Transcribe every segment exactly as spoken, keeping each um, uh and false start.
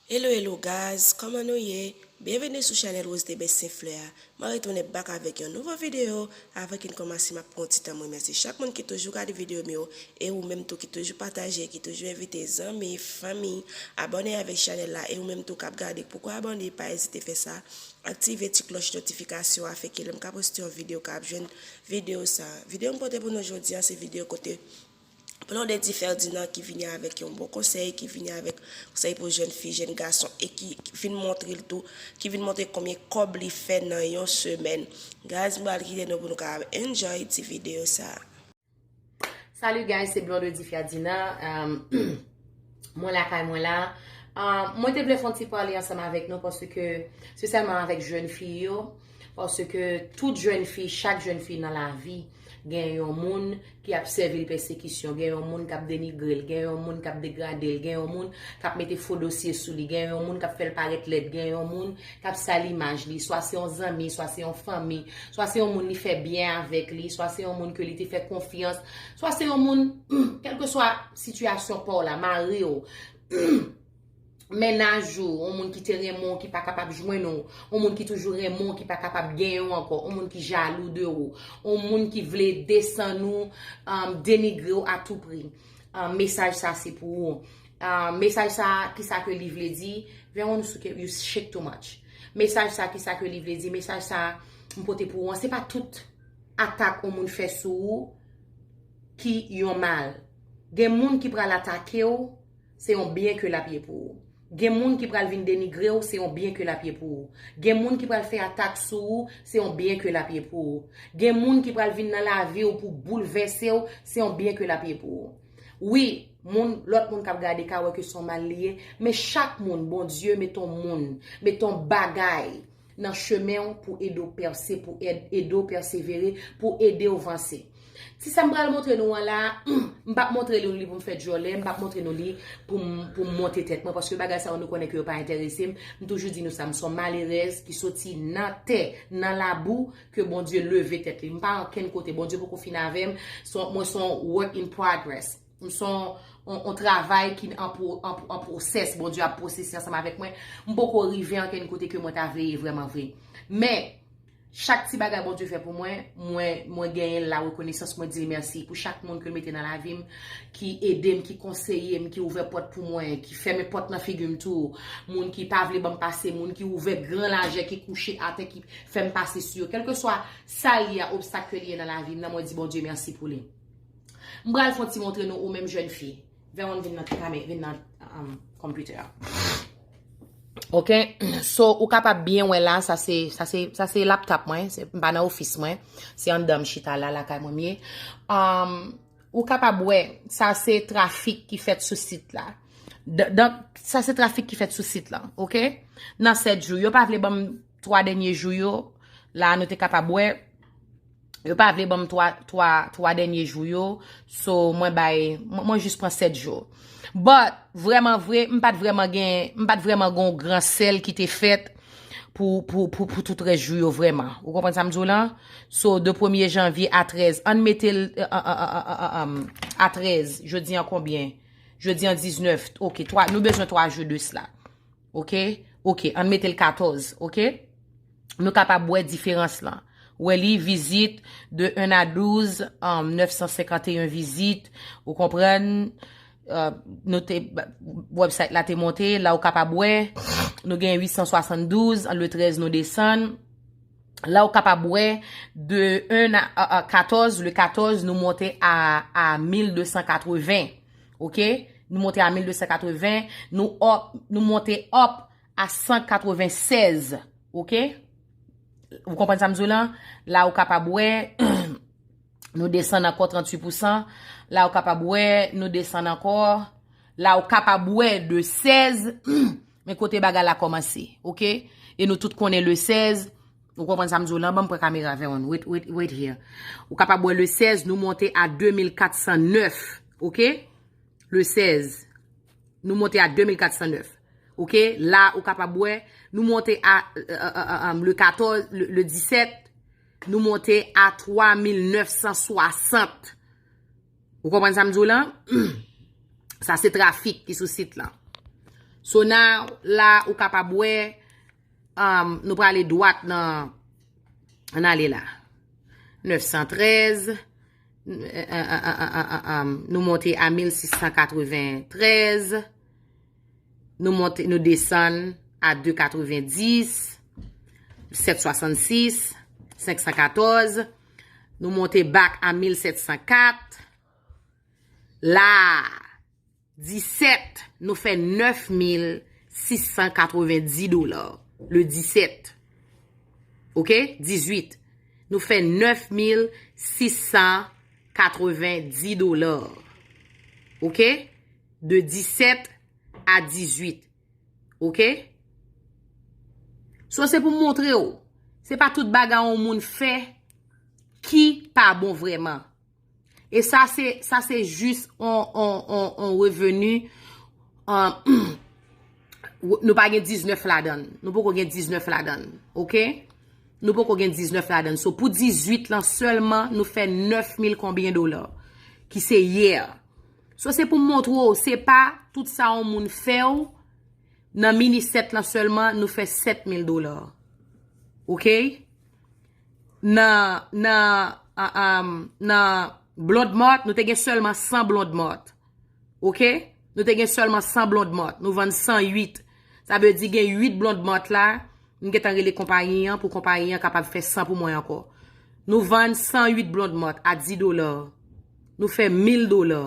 Hello, hello guys, kòman nou ye? Byenveni sou chanèl Rose Debes Senflè a. Mwen retounen back avèk yon nouvo videyo. Avan ke n kòmanse, m ap pran yon ti tan m remèsye chak moun ki toujou gade videyo m yo, e ou menm tou ki toujou pataje, ki toujou envite zanmi, fanmi, abòne avèk chanèl la, e ou menm tou k ap gade, poko abòne, pa ezite fè sa, aktive ti klòch notifikasyon an, afin ke lè m ka poste yon videyo, w ka ap jwenn videyo sa. Videyo m pote pou nou jodi a, se videyo kote Blondedy Ferdinand ki vini avèk yon bon konsèy, ki vini avèk konsèy pou jèn fi, jèn gason, e ki vin montre l tou, ki vin montre konbyen kòb li fè nan yon semèn. Guys, m pral kite nou pou nou ka enjoy ti videyo sa. Salut guys, se Blondedy Ferdinand. Um, mwen lakay mwen la. Um, mwen te vle fè yon ti pale ansanm avèk nou paske se sèlman avèk jèn fi yo. Paske tout jèn fi, chak jèn fi nan lavi, gen yon moun ki ap sèvi l pèsekisyon, gen yon moun k ap denigre l, gen yon moun k ap degrade l, gen yon moun k ap mete fo dosye sou li, gen yon moun k ap fè l parèt lèd, gen yon moun k ap sal imaj li, swa se yon zanmi, swa se yon fanmi, swa se yon moun li fè byen avèk li, swa se yon moun ke li te fè konfyans, swa se yon moun, kèlkeswa sitiyasyon pa w la, mari w, mennaj ou, yon moun ki te renmen w ki pa kapab jwenn ou, yon moun ki toujou renmen w ki pa kapab genyen w ankò, yon moun ki jalou de ou, yon moun ki vle desann ou, um, denigre w a tou pri. Um, mesaj sa se pou ou. Um, mesaj sa, kisa ke li vle di? Veron, you shake too much. Mesaj sa, kisa ke li vle di? Mesaj sa, m pote pou ou an, se pa tout atak yon moun fè sou ou ki yon mal. Gen moun ki pral atake w, se yon byen ke l ap ye pou ou. Gen moun ki pral vin denigre w, se yon byen ke l ap ye pou ou. Gen moun ki pral fè atak sou ou, se yon byen ke l ap ye pou ou. Gen moun ki pral vin nan lavi w pou boulvèse w, se yon byen ke l ap ye pou ou. Wi, moun, lòt moun k ap gade ka wè ke se yon mal li ye, men chak moun, Bondye mete yon moun, mete yon bagay nan chemen w pou ede w pèse, pou ed-, ede w pèsevere, pou ede w vanse. Ti sa m pral montre nou an la, m p ap montre nou li pou m fè djòlè, m p ap montre nou li pou m, pou m monte tèt mwen, paske bagay sa yo nou konnen ke yo pa enterese m. M toujou di nou sa, m se yon malerèz ki soti nan tè, nan labou, ke Bondye leve tèt li. M pa ankenn kote, Bondye poko fin avè m. Se yon, mwen se yon work in progress. M se yon, yon, yon travay ki an pro-, an, an pwosès, Bondye ap pwosese ansanm avèk mwen. M poko rive ankenn kote ke mwen ta vle ye vrèman vre. Men, chak ti bagay Bondye fè pou mwen, mwen, mwen genyen la rekonesans, mwen di l mèsi pou chak moun ke l mete nan lavi m, ki ede m, ki konseye m, ki ouvè pòt pou mwen, ki fèmen pòt nan figi m tou. Moun ki pa vle ban m pase, moun ki ouvè gran lajè, ki kouche atè, ki fè m pase sou yo. Kèlkeswa sa l ye a, obstak ke l ye nan lavi m nan, mwen di Bondye mèsi pou li. M pral fè yon ti montre nou ou menm jèn fi. Veron, vin nan kamè, vin nan, um, computer a. Ok, so ou kapab byen wè la, sa se, sa se, sa se laptop mwen, se, m pa nan ofis mwen, se anndan m chita la, lakay mwen m ye. Um, ou kapab wè, sa se trafik ki fèt sou sit la. D-, donk, sa se trafik ki fèt sou sit la, ok? Nan sèt jou, yo pa vle ban m twa dènye jou yo, la nou te kapab wè, yo pa vle ban m twa, twa, twa dènye jou yo, so mwen bay, mwen, mwen jis pran sèt jou. But, vrèman vre, m pa t vrèman gen, m pa t vrèman gen yon gran sèl ki te fèt pou, pou, pou, pou tout rès jou yo vrèman. Ou konprann sa m di w lan? So, de premye janvye a trèz, ann mete l, a trèz, jodi an konbyen? Jodi an diznèf, ok, twa, nou bezwen twa jou de sla. Ok? Ok, ann mete l katòz, ok? Nou kapab wè diferans lan. Wè li, vizit de un a douz, um, nèf san senkanteyen vizit, ou konprann? Uh, nou te, website la te monte, la ou kapab wè, nou gen uit san swasanndouz, le trèz nou desann. La ou kapab wè, de un a, a, a katòz, le katòz, nou monte a, a mil de san katreven. Ok? Nou monte a mil de san katreven, nou up, nou monte up a san katrevensèz. Ok? Ou konprann sa m di w lan? La ou kapab wè, nou desann ankò tranntuit pousan. La ou kapab wè, nou desann ankò. La ou kapab wè de sèz, men kote bagay la kòmanse. Ok? E nou tout konnen le sèz, ou konprann sa m di w lan? Ban m pran kamera, Veron. Wait, wait, wait here. Ou kapab wè le sèz, nou monte a de mil kat san nèf. Ok? Le sèz, nou monte a de mil kat san nèf. Ok? La, ou kapab wè, nou monte a, euh, euh, euh, euh, le katòz, le, le disèt, nou monte a twa mil nèf san swasant. Ou konprann sa m di w lan? Sa se trafik ki sou sit lan. So now, la, ou kapab wè, um, nou prale dwat nan, ann ale la. Nèf san trèz, nou monte a mil sis san katreventrèz, nou monte, nou desann a de katrevendis, sèt swasannsis, senk san katòz, nou monte back a mil sèt san kat, la, disèt, nou fè nèf mil sis san katrevendi dola. Le disèt. Oke? Dizwit. Nou fè nèf mil sis san katrevendi dola. Oke? De disèt a dizwit. Oke? So, se pou m montre w. Se pa tout bagay yon moun fè ki pa bon vrèman. E sa se, sa se jis on, on, on, on reveni, um, nou pa gen diznèf ladan l. Nou poko gen diznèf ladan l. Oke? Nou poko gen diznèf ladan l. So, pou dizwit lan sèlman, nou fè nèf mil konbyen dola. Ki se yè. So, se pou m montre w, se pa tout sa yon moun fè w, nan mini sèt lan sèlman, nou fè sèt mil dola. Oke? Nan, nan, a, a, nan Blonde Mart, nou te gen sèlman san Blonde Mart. Oke? Nou te gen sèlman san Blonde Mart. Nou vann san uit. Sa vle di gen uit Blonde Mart la. M gentan rele konpayi an pou konpayi an kapab fè san pou mwen ankò. Nou vann san uit Blonde Mart a dis dola. Nou fè mil dola.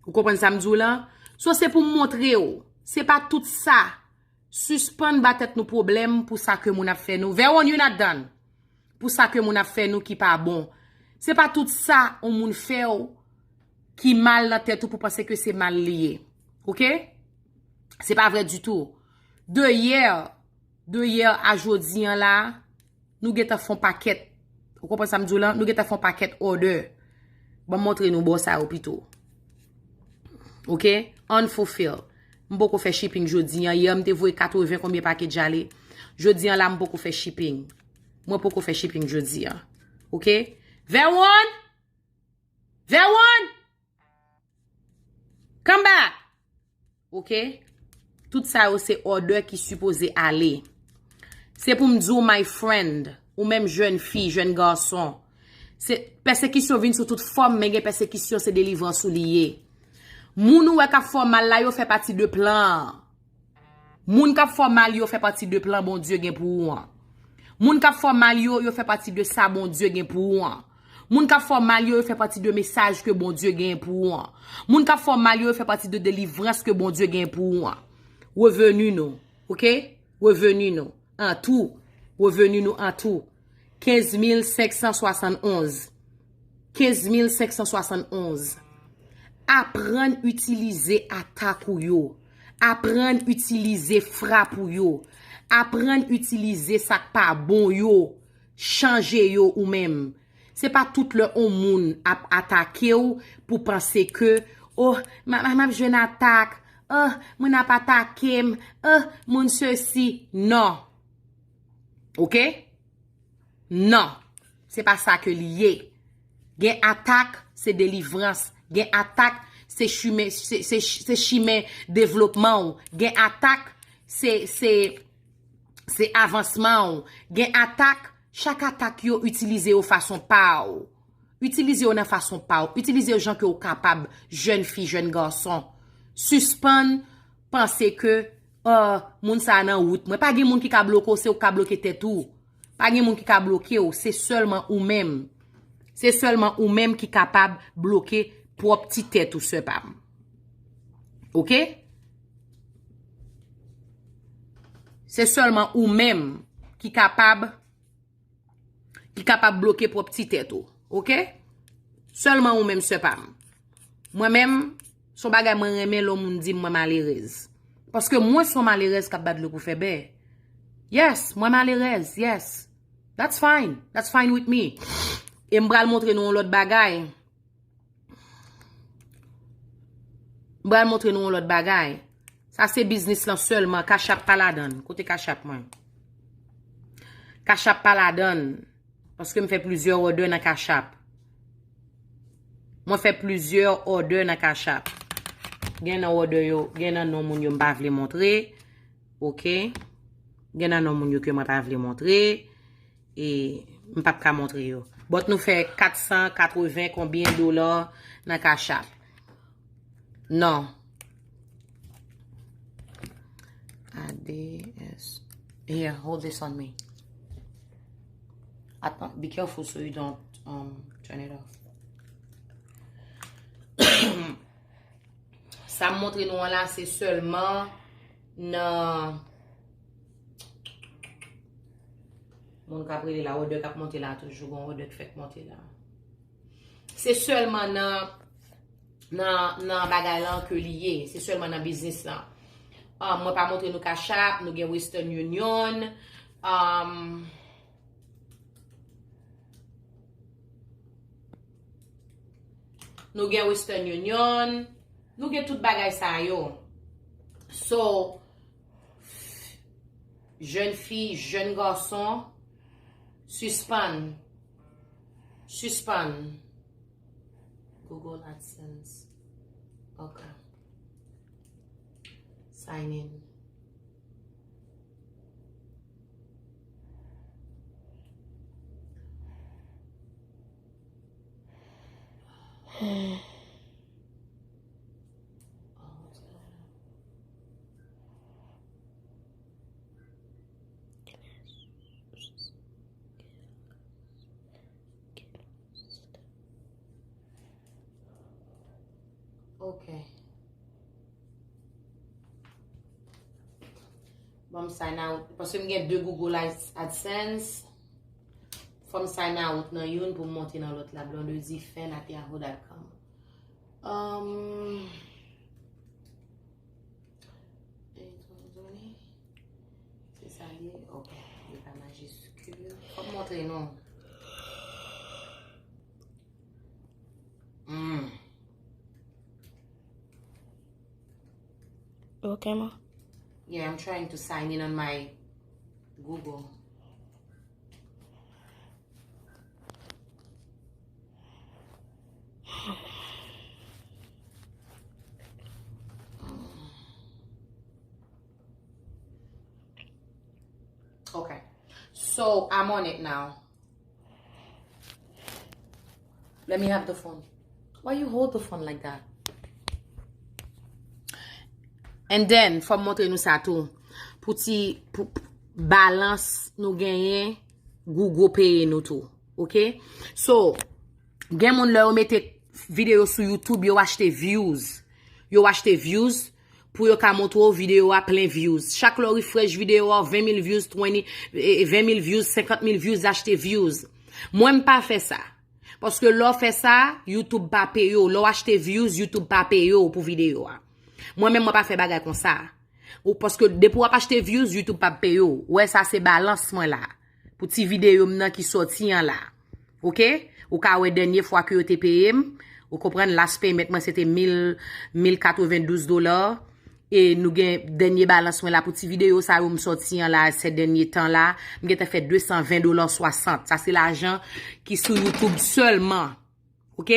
Ou konprann sa m di w lan? So, se pou m montre w. Se pa tout sa. Sispann ba tèt nou pwoblèm pou sa ke moun ap fè nou. Vè w on yon adan. Pou sa ke moun ap fè nou ki pa bon. Se pa tout sa on moun fè w ki mal nan tèt ou pou panse ke se mal li ye. Oke? Se pa vrè ditou. De yè, de yè a jodi an la, nou gentan fè on pakèt. Ou konprann sa m di w lan? Nou gentan fè on pakèt order. Ban m montre nou bò sa yo pito. Oke? Unfulfill. M poko fè shipping jodi an. Yè, m te voye katreven konbyen package ale. Jodi an la, m poko fè shipping. Mwen poko fè shipping jodi an. Oke? Vè w on! Vè w on! Come back! Oke? Tout sa yo se order ki sipoze ale. Se pou m di w, my friend, ou menm jèn fi, jèn gason. Se, pèsekisyon vin sou tout fòm, men gen pèsekisyon, se delivrans ou li ye. Moun ou wè k ap fè w mal la, yo fè pati de plan an. Moun k ap fè w mal yo fè pati de plan Bondye gen pou ou an. Moun k ap fè w mal yo, yo fè pati de sa Bondye gen pou ou an. Moun k ap fè w mal yo, yo fè pati de mesaj ke Bondye gen pou ou an. Moun k ap fè w mal yo, yo fè pati de delivrans ke Bondye gen pou ou an. Reveni nou, oke? Reveni nou an tou. Reveni nou an tou. Kenz mil senk san swasannonz. Kenz mil senk san swasannonz. Aprann itilize atak ou yo. Aprann itilize frap ou yo. Aprann itilize sa k pa bon yo. Chanje yo ou menm. Se pa tout lè on moun ap atake w pou panse ke, oh, m, m, m ap jwenn atak. Oh, moun ap atake m. Oh, moun sesi. Non. Oke? Non. Se pa sa ke li ye. Gen atak, se delivrans. Gen atak, se chimen, se, se, se chimen devlopman w. Gen atak, se, se, se avansman w. Gen atak, chak atak yo itilize yo fason pa w. Itilize yo nan fason pa w. Itilize yo jan ke w kapab, jèn fi, jèn gason. Sispann panse ke, ah, moun sa a nan wout mwen. Pa gen moun ki ka bloke w, se ou k ka bloke tèt ou. Pa gen moun ki ka bloke w, se sèlman ou menm. Se sèlman ou menm ki kapab bloke pwòp ti tèt ou, sè pa m. Oke? Se sèlman ou menm ki kapab, ki kapab bloke pwòp ti tèt ou. Oke? Sèlman ou menm, sè pa m. Mwen menm, se yon bagay mwen renmen lè yon moun di m mwen malerèz. Paske mwen se yon malerèz k ap bat dlo pou fè bè. Yes, mwen malerèz, yes. That's fine. That's fine with me. E m pral montre nou yon lòt bagay. M pral montre nou yon lòt bagay. Sa se biznis lan sèlman. Cash App pa ladan l. Kote Cash App mwen? Cash App pa ladan l. Paske m fè plizyè order nan Cash App. Mwen fè plizyè order nan Cash App. Gen nan order yo, gen nan non moun yo m pa vle montre. Ok. Gen nan non moun yo ke mwen pa vle montre. E m p ap ka montre yo. But nou fè kat san katreven konbyen dola nan Cash App. Non. A D S. Here, hold this on me. Attends, be careful so you don't um, turn it off. Sa m montre nou an la, se sèlman nan moun k ap rele la, order k ap monte la, toujou gon order k fèk monte la. Se sèlman nan, nan, nan bagay lan ke li ye. Se sèlman nan biznis lan. Ah, mwen pa montre nou Cash App, nou gen Western Union. Um, nou gen Western Union. Nou gen tout bagay sa yo. So, jèn fi, jèn gason, sispann. Sispann. Google AdSense. Ok. Sign in. Ok. Bon, m sign out. Paske m gen de Google Ads- AdSense. Fò m sign out nan youn pou m monte nan lòt la. Blondedy Fan at yahoo dot com. Um, Etazini. Se sa li ye? Ok. Li pa majiskil. Fò m montre nou. Hmm. Ok, ma. Yeah, I'm trying to sign in on my Google. Okay. So, I'm on it now. Let me have the phone. Why you hold the phone like that? And then, fò m montre nou sa tou. Pou ti, pou, balans nou genyen, Google peye nou tou. Ok? So, gen moun lè yo mete videyo sou YouTube, yo achte views. Yo achte views pou yo ka montre w videyo a plen views. Chak lè w refresh videyo a, ven mil views, twenty, eh, ven mil views, senkant mil views, achte views. Mwen, m pa fè sa. Paske lè w fè sa, YouTube pa peye w. Lè w achte views, YouTube pa peye w pou videyo a. Mwen menm, mwen pa fè bagay konsa. Ou, paske depi w ap achte views, YouTube p ap peye w. Ou wè sa, se balans mwen la. Pou ti videyo m nan ki sòti an la. Ok? Ou ka wè dènye fwa ke yo te peye m. Ou konprann, last payment mwen se te mil, mil katrevendouz dola. E nou gen dènye balans mwen la pou ti videyo sa yo m sòti an la, se dènye tan la. M gentan fè de san ven dola swasant. Sa se lajan ki sou YouTube sèlman. Ok?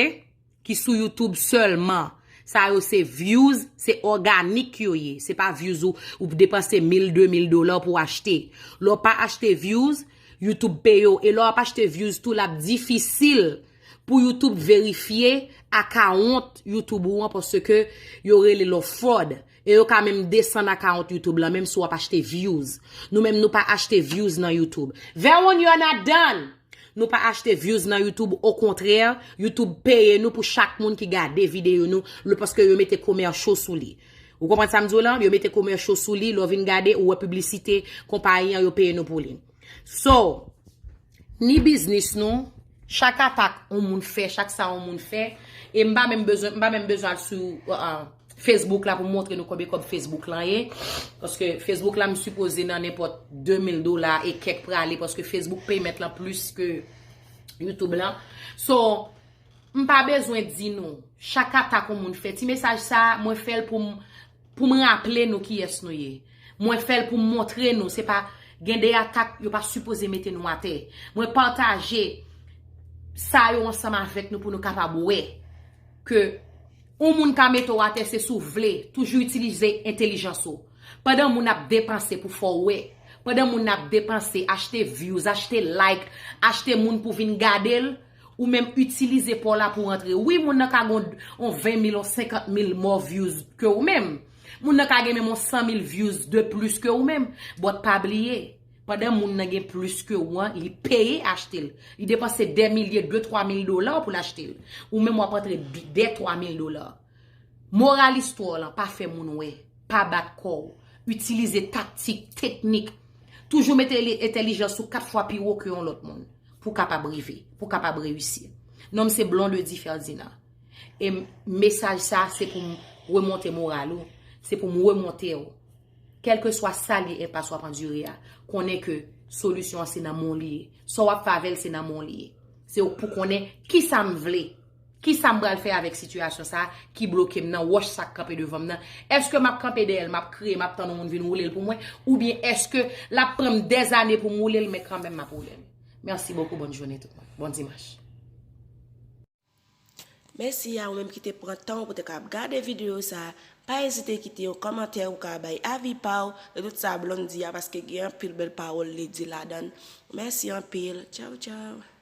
Ki sou YouTube sèlman. Sa yo se views, se òganik yo ye. Se pa views ou, ou depanse mil, de mil dola pou achte. Lè w pa achte views, YouTube peye w. E lè w ap achte views tou, l ap difisil pou YouTube verifye akawont YouTube ou an paske yo rele l yon fraud. E yo ka menm desann akawont YouTube lan, menm si w ap achte views. Nou menm, nou pa achte views nan YouTube. Veron, you're not done! Nou pa achte views nan YouTube, okontrè, YouTube peye nou pou chak moun ki gade videyo nou, le, paske yo mete commercial sou li. Ou konprann sa m di w lan? Yo mete commercial sou li, lè w vin gade, ou wè piblisite konpayi an, yo peye nou pou li. So, ni biznis nou, chak atak yon moun fè, chak sa yon moun fè, e m pa menm bezwen, m pa menm bezwen al sou, uh, uh, Facebook la pou m montre nou konbyen kòb Facebook lan ye. Paske Facebook la, m sipoze nan nenpòt de mil dola e kèk prale, paske Facebook payment lan plis ke YouTube lan. So, m pa bezwen di nou, chak atak yon moun fè. Ti mesaj sa, mwen fè l pou m, pou m raple nou kiyès nou ye. Mwen fè l pou m montre nou, se pa gen de atak, yo pa sipoze mete nou atè. Mwen pataje sa yo ansanm avèk nou pou nou kapab wè ke Yon moun ka mete w atè se si w vle. Toujou itilize entèlijans ou. Pandan moun ap depanse pou fè w wè, pandan moun ap depanse, achte views, achte like, achte moun pou vin gade l, ou menm itilize pa w la pou w antre. Wi, moun nan ka gen yon ven mil, yon senkant mil more views ke ou menm. Moun nan ka gen menm yon san mil views de plis ke ou menm. But pa bliye, pandan moun nan gen plis ke ou an, li peye achte l. Li depanse dè milye, de, twa mil dola pou l achte l. Ou menm w ap antre de, twa mil dola. Moral istwa w lan, pa fè moun wè. Pa bat kò w. Itilize taktik, teknik. Toujou mete li- entèlijans ou kat fwa pi wo ke yon lòt moun pou w kapab rive, pou w kapab reyisi. Non m se Blondedy Ferdinand. E m- mesaj sa se pou m remonte moral ou, se pou m remonte w. Kèlkeswa sa li enpas w ap andire a, konnen ke solisyon an se nan men w li ye. Sa w ap fè avè l se nan men w li ye. Se ou k pou konnen kisa m vle, kisa m pral fè avèk sitiyasyon sa a ki bloke m nan, wòch sa k kanpe devan m nan. Èske m ap kanpe dèyè l, m ap kriye, m ap tann yon moun vin woule l pou mwen, oubyen èske l ap pran m dèzane pou m woule l, men kanmenm m ap woule l? Merci beaucoup, bonne journée tout le monde. Bon dimanche. Mèsi a ou menm ki te pran tan w pou te ka ap gade videyo sa a. Pa ezite kite yon kòmantè ou ka bay avi pa w. De tout sa Blondy a, paske gen anpil bèl pawòl li di ladan l. Mèsi anpil. Tchaw tchaw.